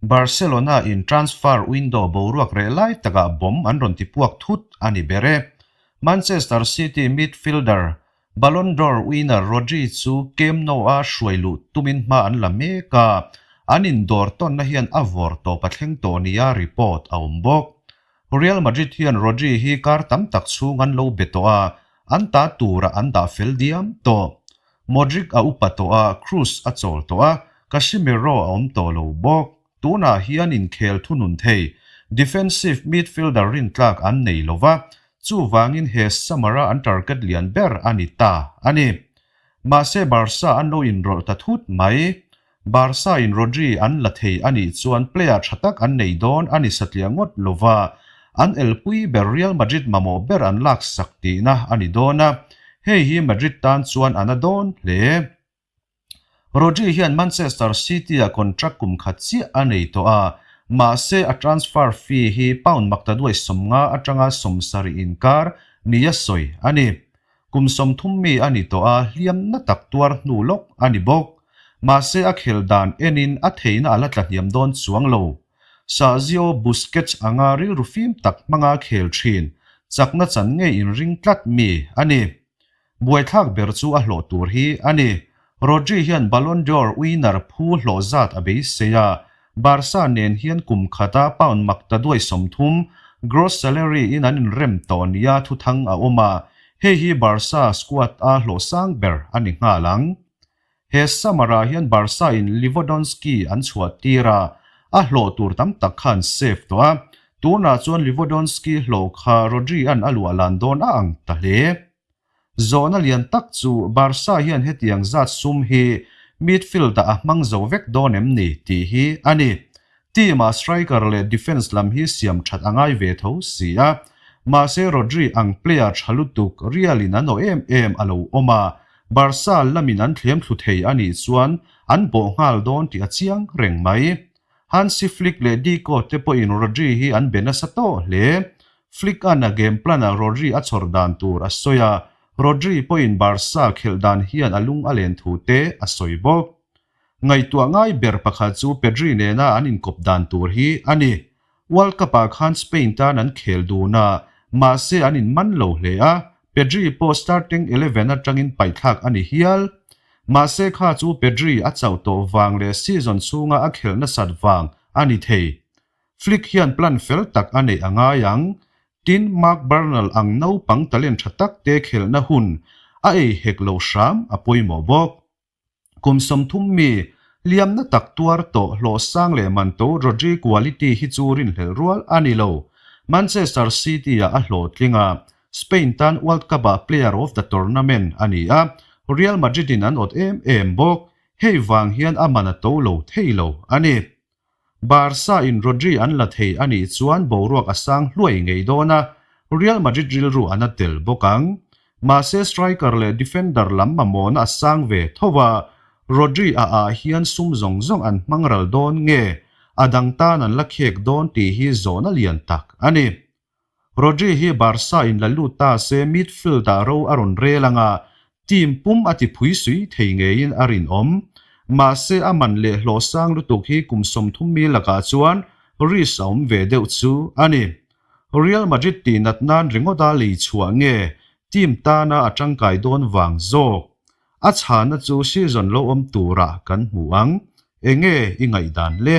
Barcelona in transfer window boruak reh lai takah bomb an rawn ti puak thut a ni ber e. Manchester City midfielder, Ballon d'Or winner Rodri chu Camp Nou-a hruai luh tumin hma an la mek a, an indawr tawnna hian a vawr tawp a thleng tawh nia report a awm bawk. Real Madrid hian Rodri hi kar tam tak chhung an lo be tawh a, an ta turah an dah fel diam tawh. Modric a upa tawh a, Kroos a chawl tawh a, Casemiro a awm tawh lo bawk. Tunah hian inkhel thunun thei defensive midfielder rintlak an nei lo va, chuvangin he summer-a an target lian ber a ni ta a ni. Mahse Barca an lo inrawlh ta thut mai. Barca in Rodri an la thei a nih chuan player tha tak an nei dawn a ni satliah ngawt lo va, an elpui ber Real Madrid mamawh ber an laksak tihna a ni dawn a, hei hi Madrid tan chuan a na dawn hle. Rodri hian Manchester City-ah contract kum khat chiah a nei tawh a, mahse a transfer fee hi pound maktaduai 50 atanga 70 inkar nia sawi a ni. Kum 30 mi a ni tawh a, hliam na tak tuar hnu lawk a ni bawk. Mahse a khel dan enin a theihna a la tla hniam dawn chuang lo. Sergio Busquets anga rilru fim tak hmanga khel thin, chakna chan ngei inring tlat mi a ni. Buaithlak ber chu a hlawh tur hi a ni. Rodri hian Ballon d'Or winner phu hlawh zat a beisei a, Barca nen hian kum khata pound makta duai 30 gross salary in an inrem tawh nia thuthang a awm a, hei hi Barca squad a hlawh sang ber a ni nghal ang. He summer-ah hian Barca in Lewandowski an chhuah tir a, a hlawh tur tam tak kha an save tawh a, tunah chuan Lewandowski hlawh kha Rodri-a'n a luah lan dawn a ang ta hle. Zawhna lian tak chu Barca hian hetiang zat sum hi midfield-ah a hmang zo vek dawn em ni tih hi a ni. Team-ah striker leh defence lam hi siam that a ngai ve tho si a, mahse Rodri ang player tha lutuk Real-in an awh em em a lo awm a, Barca lamin an thlem thlu thei a nih chuan an bawh nghal dawn tih a chiang reng mai. Hansi Flick leh Deco te pawhin Rodri hi an be nasa tawh hle. Flick-a'n a game plan-ah Rodri a chhawr dan tur a sawi a, Rodri pawhin Barca khelh dan hian a lung a len thu te a sawi bawk. Ngaihtuah ngai ber pakhat chu Pedri nena an inkawp dan tur hi a ni. World Cup-ah khan Spain tan an khel dun a, mahse an inman lo hle a, Pedri pawh starting eleven atangin paihthlak a ni hial. Mahse kha chu Pedri a chauh tawh vang leh season chhunga a khelh nasat vang a ni thei. Flick hian plan fel tak a neih a ngai ang. Tin, Marc Bernal ang naupang talent tha tak te khelhna hun a ei hek lo hram a pawimawh bawk. Kum 30 mi, hliamna tak tuar tawh hlawh sang leh man to Rodri quality hi chu rinhlelh rual a ni lo. Manchester City-ah a hlawhtling a, Spain tan World Cup-ah player of the tournament a ni a, Real Madrid-in an awt em em bawk. Hei vang hian a man a to lo thei lo a ni. Barca in Rodri an la thei a nih chuan boruak a sang hluai ngei dawn a, Real Madrid rilru an a tel bawk ang. Mahse striker leh defender lam mamawhna a sang ve tho a, Rodri a ah hian sum zawng zawng an hmang ral dawn nge a dang tan an la khek dawn tih hi zawhna lian tak a ni. Rodri hi Barca in la lut ta se midfield ah ro a rawn rel ang a, team pum a ti phui sui thei ngeiin a rinawm. Mahse a man leh hlawh sang lutuk hi kum 30 mi lakah chuan risk a awm ve deuh chu a ni. Real Madrid tih nat nan ringawt a lei chhuah nge team tana a tangkai dawn vang zawk? A chhana chu season lo awm turah kan hmu ang. Enge i ngaihdan le?